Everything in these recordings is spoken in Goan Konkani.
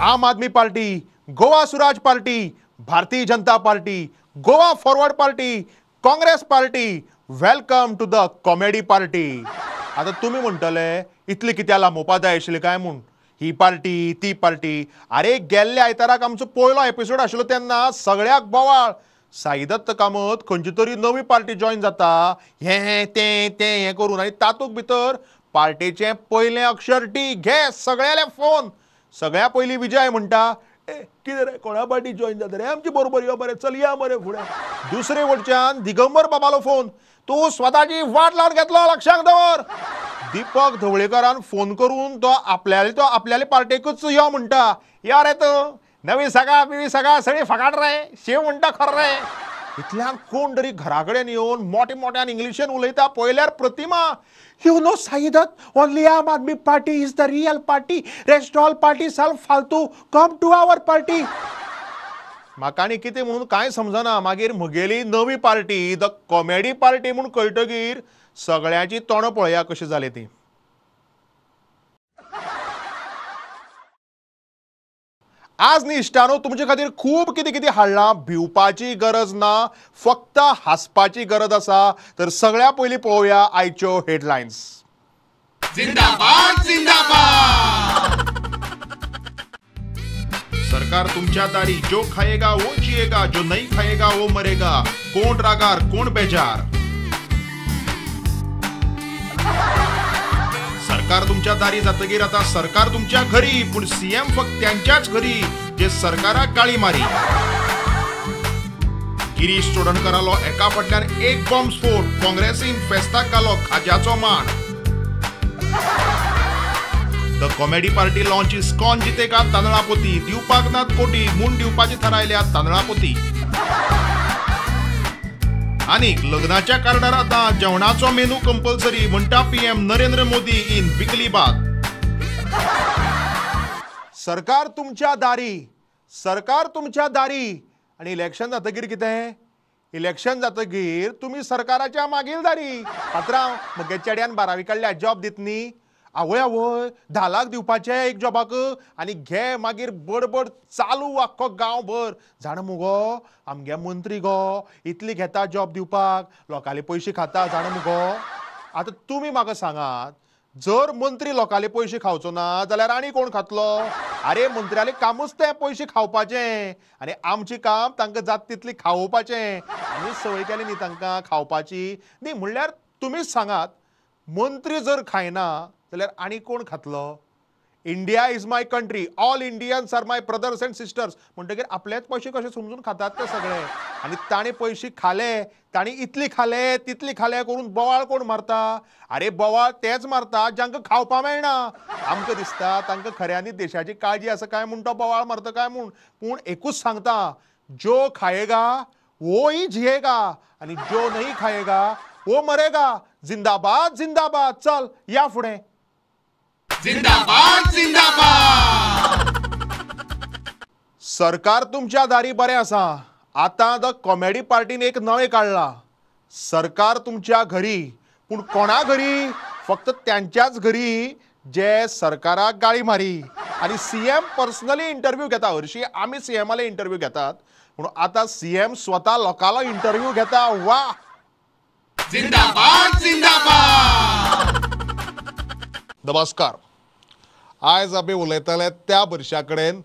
Aam Aadmi party, Goa Swaraj party, Bharatiya Janata party, Goa forward party, Congress party, welcome to the comedy party. आतां तुमी म्हणटले इतली कित्याक लांबोवपा जाय आशिल्ली काय म्हूण ही पार्टी ती पार्टी. अरे गेल्ल्या आयताराक आमचो पयलो एपिसोड आशिल्लो तेन्ना सगळ्याक बोवाळ. साईदत्त कामत खंयची तरी नवी पार्टी जॉयन जाता हें तें तें हें करून, आनी तातूंत भितर पार्टेचें पयलें अक्षर डी. घे सगळ्याले फोन. सगळ्या पयलीं विजय म्हणटा, ए कितें रे कोणा पार्टी जॉयन जाता रे आमची बरोबर, यो बरें चल या मरे फुडें. दुसरे वटच्यान दिगंबर बाबालो फोन, तूं स्वताची वाट लावन घेतलो लक्षांत दवर. दीपक धवळेकरान फोन करून तो आपल्याले पार्टेकूच यो म्हणटा, यो रे तूं नवी सगा बिवी सगा सगळी फकाट रे, शिव म्हणटा खर रे. इतल्यान कोण तरी घरा कडेन येवन मोठ्या मोठ्यान इंग्लिशेन उलयता. पळयल्यार Pratima, you know Saidutt, only Aam Aadmi party is the real party, rest all party साल फालतू, कम टू our party. म्हाका आनी कितें म्हणून कांय समजना. मागीर म्हगेली नवी पार्टी the comedy party म्हूण कळटकीर सगळ्यांची तोंडां पळया कशी जाली ती. आज न्ही इश्टानो तुमचे खातीर खूब कितें कितें हाडलां. भिवपाची गरज ना, फक्त हांसपाची गरज आसा. तर सगळ्या पयलीं पळोवया आयच्यो हेडलायन्स. जिंदाबाद जिंदाबाद. सरकार तुमच्या दारी, जो खाएगा वो जिएगा, जो नहीं खाएगा वो मरेगा. कोण रागार कोण बेजार. सरकार तुमच्या दारी जातगीर आता सरकार तुमच्या घरी, पूण सीएम फक्त त्यांच्याच घरी जे सरकाराक गाळी मारी. गिरीश चोडणकरालो एका फाटल्यान एक बॉम्ब स्फोट, काँग्रेसीन फेस्ताक घालो खाज्याचो माण. The comedy party launch ISKCON जितेगा तांदळापोती, दिवपाक नात कोटी म्हूण दिवपाची थारायल्या तांदळापोती. आनीक लग्नाच्या कार्डार आतां जेवणाचो मेनू कंपल्सरी म्हणटा पीएम नरेंद्र मोदी इन विकली बात. सरकार तुमच्या दारी, सरकार तुमच्या दारी. आनी इलेक्शन जातकीर कितें, इलेक्शन जातकीर तुमी सरकाराच्या मागील दारी. पात्रांव म्हगे चेड्यान 12वी काडल्या जॉब दित न्ही, आवय आवय 10 लाख दिवपाचे एक जॉबाक, आनी घे मागीर बडबड चालू आख्खो गांवभर. जाणा मुगो आमगे मंत्री गो इतली घेता जॉब दिवपाक, लोकांले पयशे खाता जाणा मुगो. आतां तुमी म्हाका सांगात, जर मंत्री लोकांले पयशे खावचो ना जाल्यार आनी कोण खातलो? अरे मंत्र्याले कामूच तें पयशे खावपाचें, आनी आमचें काम तांकां जाता तितली खावोवपाचें. आमी संवय केली न्ही तांकां खावपाची न्ही. म्हणल्यार तुमीच सांगात, मंत्री जर खायना जाल्यार आनी कोण खातलो? India is my country, all Indians are my brothers and sisters. म्हणटकीर आपलेच पयशे कशे समजून खातात ते सगळे. आनी ताणें पयशे खाले, ताणें इतली खाले तितली खाले करून बोवाळ कोण मारता? अरे बोवाळ तेच मारता जांकां खावपा मेळना. आमकां दिसता तांकां खऱ्यांनी देशाची काळजी आसा काय म्हूण तो बोवाळ मारता काय म्हूण. पूण एकूच सांगता, जो खाएगा वो ही जिएगा आनी जो नहीं खाएगा वो मरेगा. जिंदाबाद जिंदाबाद. चल या फुडें. जिंदाबाद जिंदाबाद. सरकार तुमच्या दारी बरें आसा. आतां the comedy पार्टीन एक नवें काडलां, सरकार तुमच्या घरी. पूण कोणा घरी? फक्त त्यांच्याच घरी जे सरकाराक गाळी मारी. आनी सीएम पर्सनली इंटरव्यू घेता. हरशीं आमी सीएमाले इंटरव्यू घेतात, पूण आतां सीएम स्वता लोकांलो इंटरव्यू घेता. वा जिंदाबाद जिंदाबाद. नमस्कार. आयज आमी उलयतले त्या भुरग्या कडेन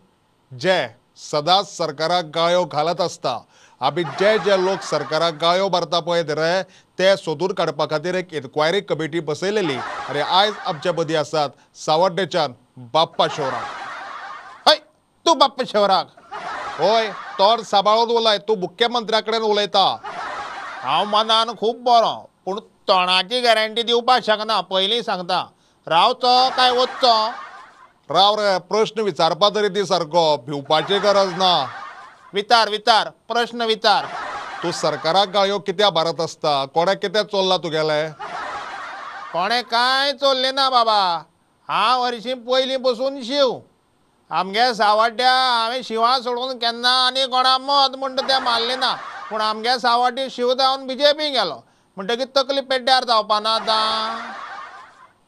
जे सदांच सरकाराक गाळयो घालत आसता. आमी जे जे लोक सरकाराक गाळयो मारता पळय रे, ते सोदून काडपा खातीर एक इन्क्वायरी कमिटी बसयलेली. आनी आयज आमचे मदीं आसात सावर्डेच्यान बाप्पा शिवराक. हय तूं बाप्पा शिवराक? हय, तोंड सांबाळून उलय, तूं मुख्यमंत्र्या कडेन उलयता. हांव मनान खूब बरो, पूण तोंडाची गॅरंटी दिवपाक शकना, पयलीं सांगता. रावचो काय वचचो? राव रे, प्रश्न विचारपा तरी ती सारको, भिवपाची गरज ना. विचार विचार, प्रश्न विचार. तूं सरकाराक गाळयो कित्याक मारत आसता? कोणें कितें चोरलां तुगेलें? कोणें कांय चोरलें ना बाबा. हांव हरशीं पयलीं बसून शिव. आमगे सावड्ड्या हांवें शिवा सोडून केन्ना आनी कोणा मत म्हणटा तें मारलें ना, पूण आमगे सावड्डी शिव जावन बीजेपी गेलो म्हणटकीर तकली पेड्ड्यार जावपा ना आतां.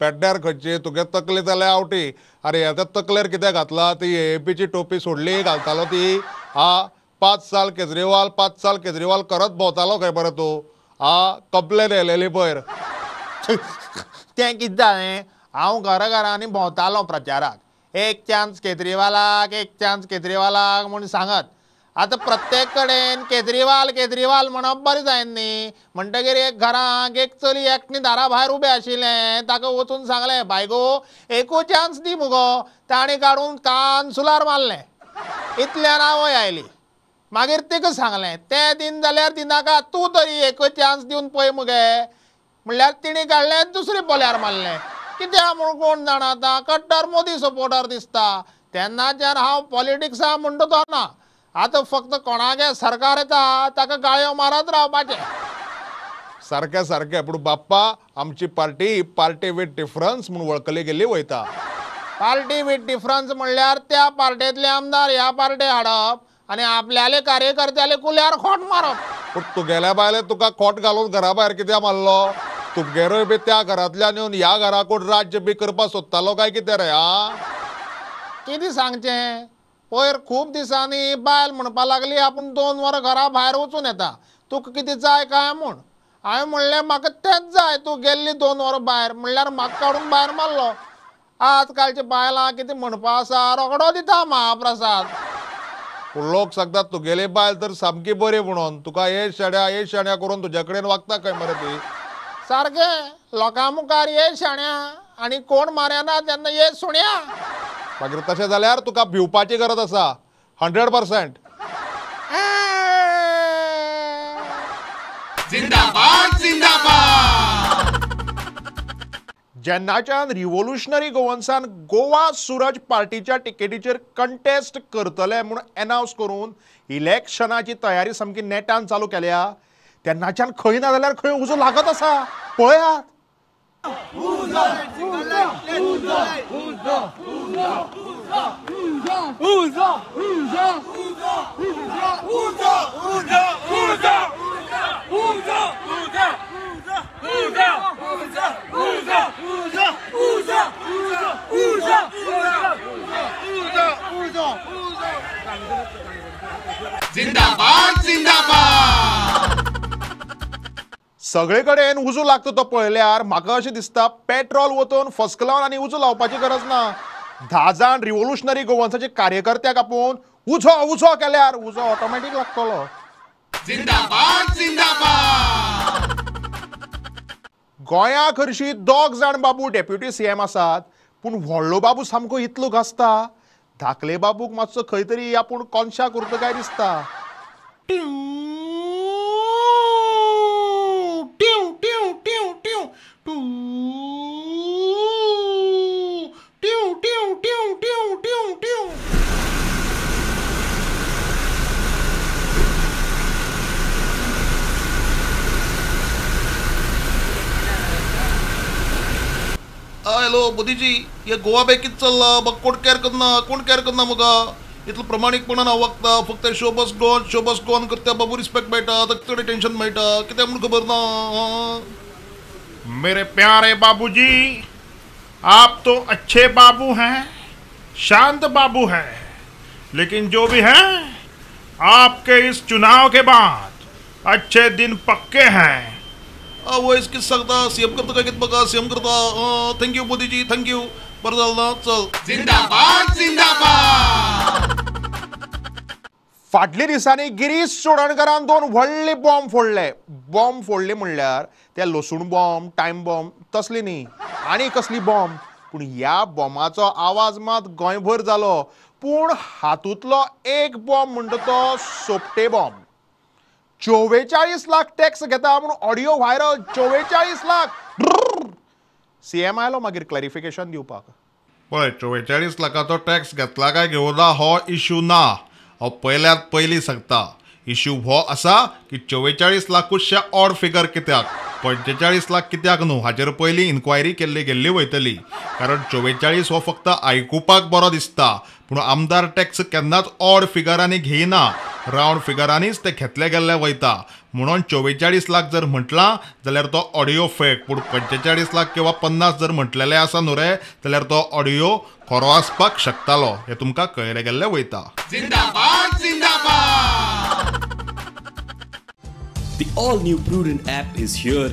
पेड्ड्यार खंयची तुगे तकली जाल्या आवटी. अरे आतां तकलेर कितें घातला ती एएपीची टोपी सोडली घालतालो ती. आ 5 साल केजरीवाल 5 साल केजरीवाल करत भोंवतालो खंय बरें तूं. आ कंप्लेन येयलेली पयर. तें कितें जालें, हांव घरा घरांनी भोंवतालो प्रचाराक, एक चान्स केजरीवालाक एक चान्स केजरीवालाक म्हूण सांगत. आतां प्रत्येक कडेन केजरीवाल केजरीवाल म्हणप बरें जायना न्ही, म्हणटगीर एक घरांक एक चली एकटी दारा भायर उबें आशिल्लें, ताका वचून सांगलें बायगो एकू चान्स दी मुगो. ताणें काडून कानसुलार मारलें. इतल्यान आवय आयली, मागीर तिका सांगलें तें दिन जाल्यार दिनाका, तूं तरी एकू चान्स दिवन पळय मुगे. म्हणल्यार तिणें काडलें दुसरे पोल्यार मारलें. कित्याक म्हूण कोण जाणा, आतां कट्टर मोदी सपोर्टर दिसता. तेन्नाच्यान हांव पॉलिटिक्सा म्हणटा तो ना, आतां फक्त कोणागे सरकार येता ताका गाळयो मारत रावपाचें. सारकें सारकें. पूण बाप्पा आमची पार्टी पार्टी विथ डिफरन्स म्हूण वळखली गेल्ली वयता. पार्टी विथ डिफरन्स म्हणल्यार त्या पार्टेंतले आमदार ह्या पार्टे हाडप आनी आपल्याले कार्यकर्त्याले कुल्यार खोट मारप. पूण तुगेल्या बायले तुका खोट घालून घरा भायर कित्याक मारलो? तुगेरूय बी त्या घरांतल्यान येवन ह्या घराकून राज्य बी करपाक सोदतालो काय कितें रे? आ कितें सांगचें, पयर खूब दिसांनी बायल म्हणपा लागली आपूण 2 वरां घरा भायर वचून येता, तुका कितें जाय काय म्हूण. हांवें म्हणलें म्हाका तेंच जाय, तूं गेल्ली 2 वरां भायर म्हणल्यार म्हाका काडून भायर मारलो. आजकालच्या बायलां कितें म्हणपा आसा, रोखडो दिता महाप्रसाद. पूण लोक सांगतात तुगेली बायल तर सामकी बरी म्हणून, तुका हे शाण्या हे शाण्या करून तुज्या कडेन वागता खंय मरे ती. सारकें, लोकां मुखार ये शाण्या आनी कोण मारना तेन्ना ये सुण्या. मागीर तशें जाल्यार तुका भिवपाची गरज आसा 100%. जिंदाबाद जिंदाबाद. जेन्नाच्यान रिव्होल्युशनरी गोवन्सान गोवा सूरज पार्टीच्या टिकेटीचेर कंटेस्ट करतले म्हूण एनावन्स करून इलेक्शनाची तयारी सामकी नेटान चालू केल्या, तेन्नाच्यान खंय ना जाल्यार खंय उजो लागत आसा. पळयात. जिंदाबाद जिंदाबाद. सगळे कडेन उजो लागता तो पळयल्यार म्हाका अशें दिसता पेट्रोल वतून फस्क लावन आनी उजो लावपाची गरज ना. 10 जाण रिव्होल्युशनरी गोवन्साचे कार्यकर्त्याक आपोवन उजो उजो केल्यार उजो ऑटोमॅटीक लागतलो. जिंदाबाद जिंदाबाद. गोंया हरशीं 2 जाण बाबू डेप्युटी सीएम आसात, पूण व्हडलो बाबू सामको इतलो गाजता, धाकले बाबूक मातसो खंय तरी आपूण कोनशाक उरता काय दिसता. हॅलो मोदीजी, हे गोवा बॅक कितें चल्ला? म्हाका कोण कॅर करना, कोण कॅर करना म्हाका. इतलो प्रमाणीकपणान हांव वागता, फक्त show must go on, show must go on करता बाबू, रिस्पेक्ट मेळटा, ताका चड टेंशन मेळटा, कित्याक म्हूण खबर ना. मेरे प्यारे बाबूजी, आप तो अच्छे बाबू हैं, शांत बाबू हैं, लेकिन जो भी हैं आपके इस चुनाव के बाद अच्छे दिन पक्के हैं. वयस कितें सांगता, सीएम करता काय कितें म्हाका, सीएम करता. Thank you Modiji, thank you. बरें जालें ना, चल. जिंदाबाद जिंदाबाद. फाटल्या दिसांनी गिरीश चोडणकरान 2 व्हडले बॉम्ब फोडले. बॉम्ब फोडले म्हणल्यार ते लसूण बॉम्ब, टायम बॉम्ब तसली न्ही, आनी कसली बॉम्ब. पूण ह्या बॉम्बाचो आवाज मात गोंयभर जालो. पूण हातूंतलो एक बॉम्ब म्हणटा तो सोपटे बॉम्ब. 44 लाख टॅक्स घेता म्हूण ऑडियो व्हायरल. 44 लाख. सीएम आयलो मागीर क्लॅरिफिकेशन दिवपाक. पळय, 44 लाखाचो टॅक्स घेतला काय घेवना हो इश्यू ना. हांव पयल्यात पयलीं सांगता, इश्यू हो आसा की 44 लाखूचशे ऑड फिगर कित्याक, 45 लाख कित्याक न्हू, हाचेर पयलीं इन्क्वायरी केल्ली गेल्ली वयतली. कारण 44 हो फक्त आयकुपाक बरो दिसता, पूण आमदार टॅक्स केन्नाच ऑड फिगरांनी घेयना, रावंड फिगरांनीच ते घेतले गेल्ले वयता. म्हणून 44 लाख जर म्हटला जाल्यार तो ऑडियो फेक, पूण 45 लाख किंवा 50 जर म्हटलेले आसा न्हू रे जाल्यार तो ऑडियो खरो आसपाक शकतालो हे तुमकां कळयले गेल्ले वयता. जिंदाबाद जिंदाबाद. The all-new Prudent app is here.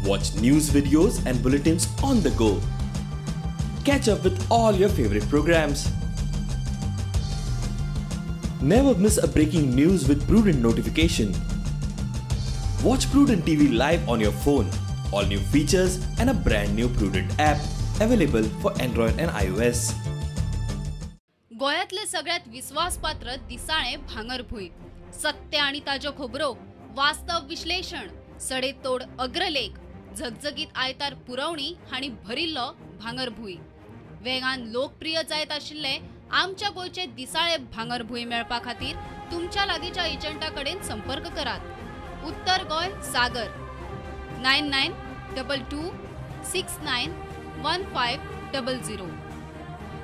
Watch news videos and bulletins on the go. Catch up with all your favorite programs. Never miss a breaking news with Prudent notification. Watch Prudent TV live on your phone. All new features and a brand new Prudent app available for Android and iOS. गोव्यातले सगळ्यात विश्वासपात्र दिसाळे भांगरभूंय, सत्य आणि ताज्यो खबरो, वास्तव विश्लेषण, सडेतोड अग्रलेख, झगझगीत आयतार पुरवणी हांणी भरिल्लो भांगरभूंय. वेगान लोकप्रिय जायत आशिल्ले आमच्या गोंयचे दिसाळे भांगरभूंय मेळपा खातीर तुमच्या लागींच्या एजंटा कडेन संपर्क करात. उत्तर गोंय सागर 9922 69 1500,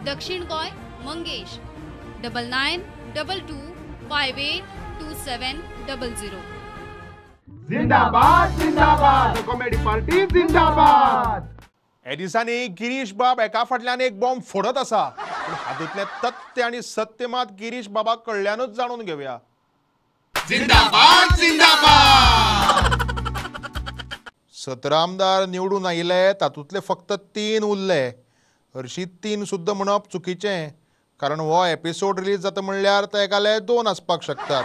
दक्षिण गोंय मंगेश 9922 58 2700. जिंदाबाद जिंदाबाद कॉमेडी पार्टी जिंदाबाद. हे दिसांनी गिरीश बाब एका फाटल्यान एक बॉम्ब फोडत आसा, पूण हातूंतलें तथ्य आनी सत्य मात गिरीश बाबा कडल्यानूच जाणून घेवया. जिंदाबाद जिंदाबाद. 17 आमदार निवडून आयिल्ले तातूंतले फक्त 3 उरले. हरशी 3 सुद्दां म्हणप चुकीचें, कारण हो एपिसोड रिलीज जाता म्हणल्यार ते एकाले 2 आसपाक शकतात.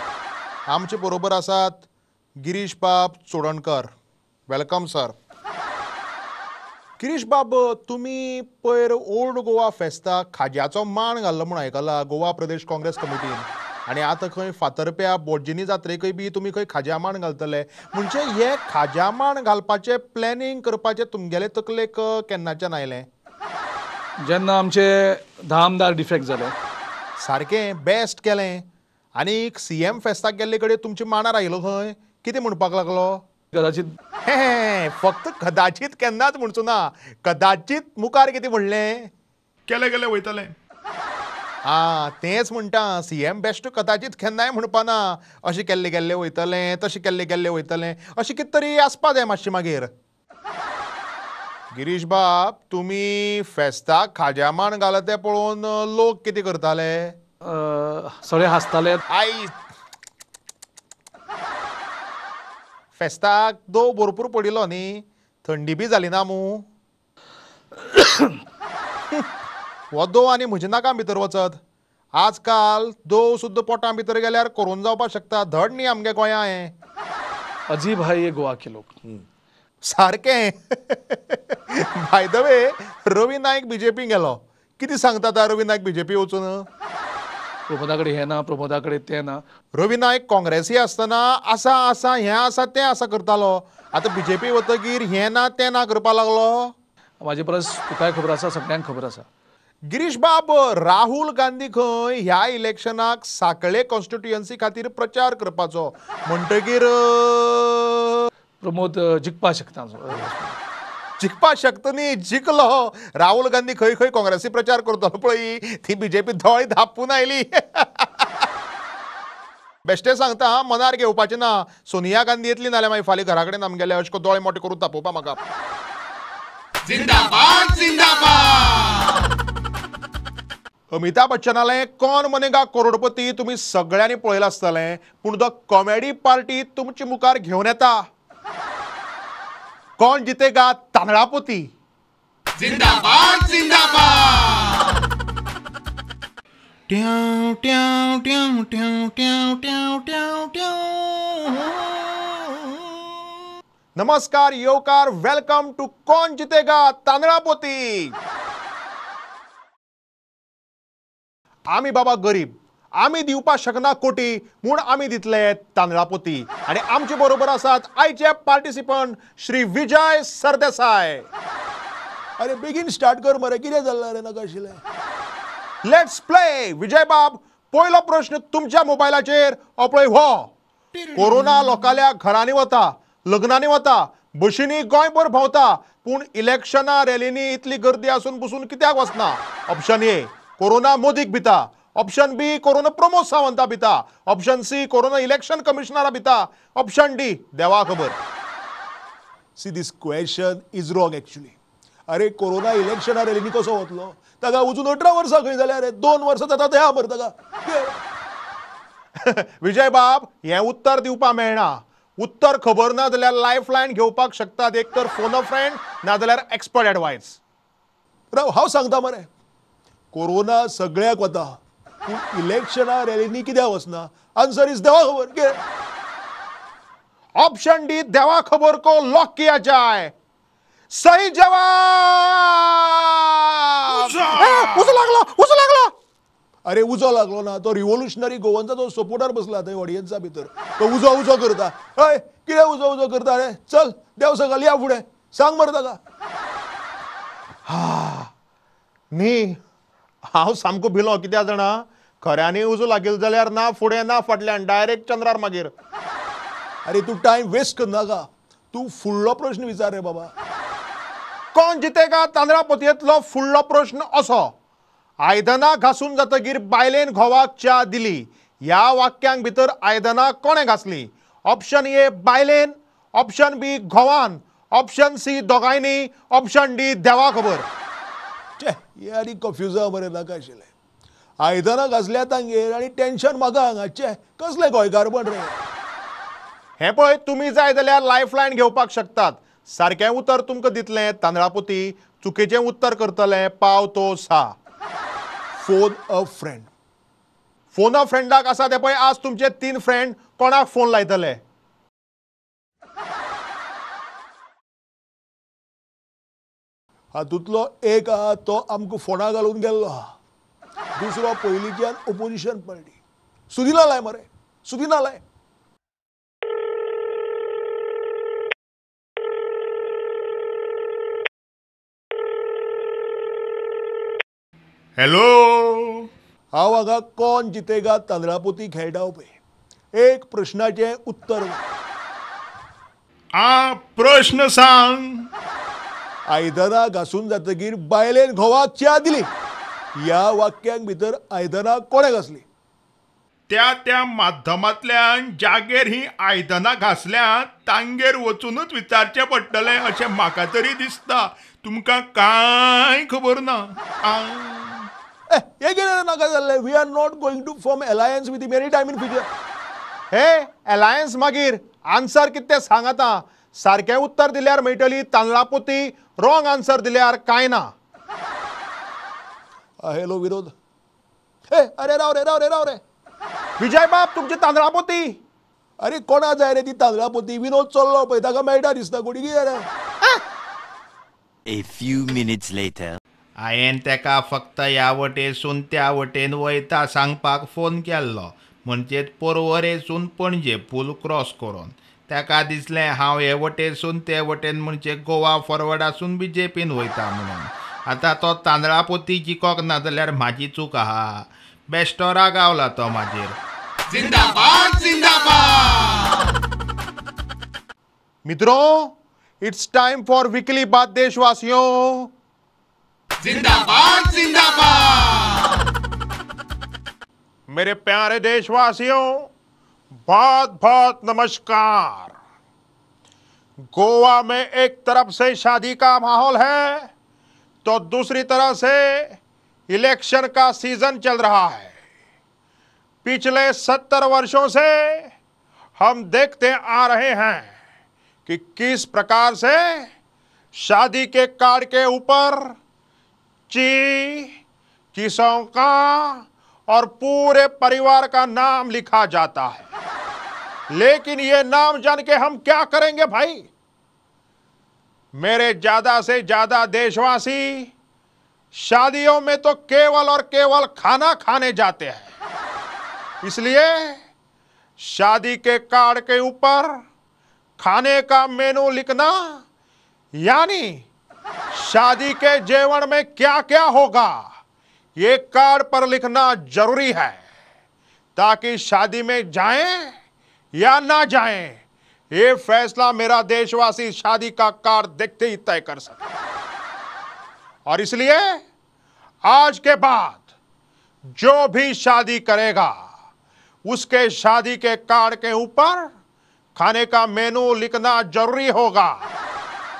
आमचे बरोबर आसात गिरीश बाब चोडणकर. Welcome sir. Girish बाब, तुमी पयर ओल्ड गोवा फेस्ताक खाज्याचो मान घाल्लो म्हूण आयकला गोवा प्रदेश काँग्रेस कमिटीन, आनी आतां खंय फातर्प्या बोटजिनी जात्रेकय बी तुमी खंय खाज्या मान घालतले. म्हणजे हे खाज्या मान घालपाचें प्लॅनिंग करपाचें तुमगेले तकलेक केन्नाच्यान आयलें? जेन्ना आमचे 10 आमदार डिफेक्ट जाले. सारकें बेस्ट केलें. आनी सीएम फेस्ताक गेल्ले कडेन तुमच्या मानार आयलो खंय, कितें म्हणपाक लागलो? कदाचित. हे फक्त कदाचित केन्नाच म्हणचो ना, कदाचित मुखार कितें म्हणलें? केले गेले वयतले. आं तेंच म्हणटा, सीएम बेस्ट कदाचित केन्नाय म्हणपा ना, अशें केल्ले गेल्ले वयतलें, तशें केल्ले गेल्ले वयतलें, अशें कितें तरी आसपा जाय मातशें मागीर. गिरीश बाब, तुमी फेस्ताक खाज्या मान घाला तें पळोवन लोक कितें करताले? सगळे हांसताले. आई फेस्ताक दो भरपूर पडिल्लो न्ही, थंडी बी जाली ना मू? हो दो आनी म्हज्या नाका भितर वचत. आजकाल दो सुद्दां पोटां भितर गेल्यार कोरोना जावपाक शकता, धड न्ही आमगे गोंया हें. अजीब है ये गोवा के लोग. सारकें. By the way, Ravi Naik BJP गेलो, कितें सांगता आतां रवी नायक बीजेपी वचून? प्रमोदा कडेन हें ना, प्रमोदा कडेन तें ना. रवी नायक काँग्रेसी आसतना आसा आसा हें आसा तें आसा करतालो, आतां बीजेपी वतगीर हें ना तें ना करपाक लागलो. म्हाजे परस तुकाय खबर आसा, सगळ्यांक खबर आसा. गिरीश बाब, राहुल गांधी खंय ह्या इलेक्शनाक साकळे कॉन्स्टिट्युएन्सी खातीर प्रचार करपाचो म्हणटगीर प्रमोद जिखपा शकता. जिखपा शकता न्ही, जिखलो. राहुल गांधी खंय खंय काँग्रेसी प्रचार करतालो पळय, ती बीजेपी दोळे धापून आयली. बेश्टें सांगता, मनार घेवपाचें ना, सोनिया गांधी येतली नाल्यार मागीर फाल्यां घरा कडेन आमगेले अशें करून दोळे मोठे करून तापोवपा म्हाका. जिंदाबाद जिंदाबाद. अमिताभ बच्चनालें कोण बनेगा करोडपती तुमी सगळ्यांनी पळयलां आसतलें, पूण the comedy party तुमचे मुखार घेवन येता कोण जितेगा तांदळापोती. जिंदाबाद जिंदाबाद. ट्याव ट्याव ट्याव ट्याव ट्याव ट्याव ट्याव ट्याव. नमस्कार, येवकार, welcome to कोण जितेगा तांदळापोती. आमी बाबा गरीब, आमी दिवपाक शकना कोटी, म्हूण आमी दितले तांदळापोती. आनी आमचे बरोबर आसात आयचे पार्टिसिपंट श्री विजय सरदेसाय. अरे बेगीन स्टार्ट कर मरे, कितें जाल्लां रे नाका आशिल्लें. Let's play. Vijay बाब, पयलो प्रश्न तुमच्या मोबायलाचेर हो पळय हो. कोरोना लोकांल्या घरांनी वता, लग्नांनी वता, बशींनी गोंयभर भोंवता, पूण इलेक्शना रॅलींनी इतली गर्दी आसून बसून कित्याक वचना? ऑप्शन ए, कोरोना मोदीक भिता. ऑप्शन बी कोरोना प्रमोद सावंता भिता, ऑप्शन सी कोरोना इलेक्शन कमिशनरा भिता, ऑप्शन डी देवा खबर. See, this question is wrong actually. अरे कोरोना इलेक्शना रॅलीनी कसो वतलो? ताका अजून 18 वर्सां खंय जाल्यार रे, 2 वर्सां जाता ते मरे ताका. विजय बाब, हें उत्तर दिवपा मेळना. उत्तर खबर ना जाल्यार लायफ लायन घेवपाक शकतात, एक तर फोन अ फ्रेंड ना जाल्यार एक्सपर्ट एडवायस. राव, हांव सांगता मरे, कोरोना सगळ्याक वता पूण इलेक्शना रॅलीनी कित्याक वचना? आन्सर is देवा खबर. कितें? ऑप्शन डी देवा खबर को लॉक किया जाए. सही जवाब. उजो लागलो, उजो लागलो. अरे उजो लागलो ना, तो रिव्होल्युशनरी गोवन्सा तो सपोर्टर बसला थंय ऑडियन्सा भितर, तो उजो उजो करता. हय, कितें उजो उजो करता रे? चल देव सकाळ या फुडें सांग मरे ताका. न्ही, हांव सामको भिलो. कित्याक जाणा, खऱ्यांनी उजो लागिल्लो जाल्यार ना फुडें ना फाटल्यान, डायरेक्ट चंद्रार मागीर. अरे तूं टायम वेस्ट करनाका, तूं फुडलो प्रश्न विचार रे बाबा. कोण जितेगा तांदळा पोतयेंतलो फुडलो प्रश्न असो, आयदनां घासून जातकीर बायलेन घोवाक च्या दिली, ह्या वाक्यांक भितर आयदनां कोणें घासली? ऑप्शन ए बायलेन, ऑप्शन बी घोवान, ऑप्शन सी दोगांयनी, ऑप्शन डी देवा खबर. छे, हे आनी कन्फ्युजन मरे, नाका आशिल्लें. आयदनां घासल्या तांगेर आनी टेन्शन म्हाका हांगा. छे, कसलें गोंयकारपण रे हें. पळय, तुमी जाय जाल्यार लायफ लायन घेवपाक शकतात. सारकें उतर तुमकां दितलें तांदळापोती, चुकीचें उत्तर करतलें पाव तो सा. Phone a friend. Phone अ फ्रेंडाक आसा ते पळय, आज तुमचे 3 फ्रेंड कोणाक फोन लायतले? हातूंतलो एक आहा तो आमकां फोना घालून गेल्लो आहा, दुसरो पयलींच्यान ओपोजिशन पार्टी. सुदिना लाय मरे, सुदिना लाय. हॅलो, हांव हांगा कोण जितेगा तांदळापोती खेळटा पळय. एक प्रश्नाचें उत्तर. आ प्रश्न सांग. आयदनां घासून जातकीर बायलेन घोवाक च्या दिली, ह्या वाक्यांक भितर आयदनां कोणें घासली? त्या त्या माध्यमांतल्यान जागेर ही आयदनां घासल्या तांगेर वचूनच विचारचें पडटलें अशें म्हाका तरी दिसता. तुमकां कांय खबर ना. हे कितें नाका जाल्लें. We are not going to form alliance with him any time in future. Hey alliance मागीर आन्सर कितें तें सांग आतां. सारकें उत्तर दिल्यार मेळटली तांदळापोती, रॉंग आन्सर दिल्यार कांय ना. हॅलो विनोद. हे अरे राव रे, राव रे, राव रे. विजय बाब, तुमची तांदळापोती. अरे कोणा जाय रे ती तांदळापोती? विनोद चल्लो पळय, ताका मेळटा दिसता कोणी. कितें रे? A few minutes later. हांवें तेका फक्त ह्या वटेसून त्या वटेन वयता सांगपाक फोन केल्लो, म्हणजेच पोरवरेसून पणजे पूल क्रॉस करून. ताका दिसलें हांव हे वटेसून ते वटेन म्हणजे गोवा फॉरवर्डासून बीजेपीन वयता म्हणून. आतां तो तांदळापोती जिखोंक ना जाल्यार म्हाजी चूक आहा. बेश्टो गावला तो म्हाजेर. जिंदाबाद जिंदाबाद. मित्रों, it's time for weekly बात देशवासियों. जिंदाबाद जिंदाबाद. मेरे प्यारे देशवासियों, बहुत बहुत नमस्कार. गोवा में एक तरफ से शादी का माहौल है तो दूसरी तरह से इलेक्शन का सीजन चल रहा है. पिछले 70 वर्षों से हम देखते आ रहे हैं कि किस प्रकार से शादी के कार्ड के ऊपर ची, चीसों का और पूरे परिवार का नाम लिखा जाता है. लेकिन ये नाम जान के हम क्या करेंगे भाई? मेरे ज्यादा से ज्यादा देशवासी शादियों में तो केवल और केवल खाना खाने जाते हैं, इसलिए शादी के कार्ड के ऊपर खाने का मेनू लिखना यानी शादी के जेवण में क्या क्या होगा ये कार्ड पर लिखना जरूरी है, ताकि शादी में जाएं या ना जाएं ये फैसला मेरा देशवासी शादी का कार्ड देखते ही तय कर सके। और इसलिए आज के बाद जो भी शादी करेगा उसके शादी के कार्ड के ऊपर खाने का मेनू लिखना जरूरी होगा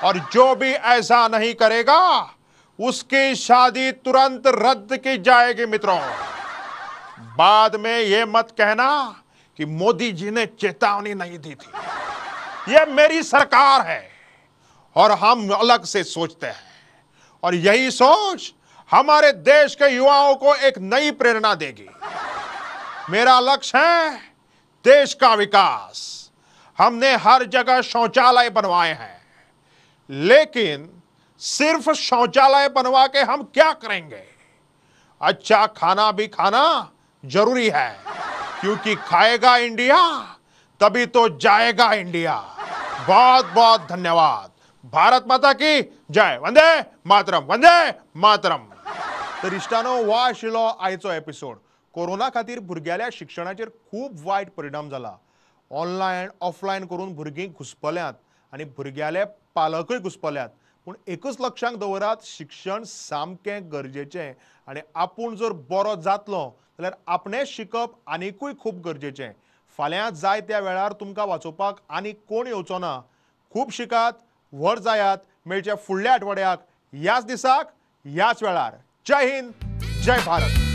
और जो भी ऐसा नहीं करेगा उसकी शादी तुरंत रद्द की जाएगी। मित्रों, बाद में यह मत कहना कि मोदी जी ने चेतावनी नहीं दी थी। यह मेरी सरकार है और हम अलग से सोचते हैं और यही सोच हमारे देश के युवाओं को एक नई प्रेरणा देगी। मेरा लक्ष्य है देश का विकास। हमने हर जगह शौचालय बनवाए हैं, लेकिन सिर्फ शौचालय बनवा के हम क्या करेंगे? अच्छा खाना भी खाना जरूरी है, क्योंकि खाएगा इंडिया तभी तो जाएगा इंडिया। बहुत बहुत धन्यवाद। भारत माता की जय। वंदे मातरम, वंदे मातरम। तर इश्टानो, हो आशिल्लो आयचो एपिसोड। कोरोना खातीर भुरग्याल्या शिक्षणाचेर खूब वायट परिणाम जाला। ऑनलायन ऑफलायन करून भुरगीं घुसपल्यांत आनी भुरग्याले पालकूय घुसपल्यात। पूण एकच लक्षांत दवरात, शिक्षण सामकें गरजेचें आनी आपूण जर बरो जातलो जाल्यार आपणें शिकप आनिकूय खूब गरजेचें। फाल्यां जाय त्या वेळार तुमकां वाचोवपाक आनी कोण येवचो ना। खूब शिकात, व्हड जायात। मेळचे फुडल्या आठवड्याक ह्याच दिसाक ह्याच वेळार। जय हिंद, जय भारत।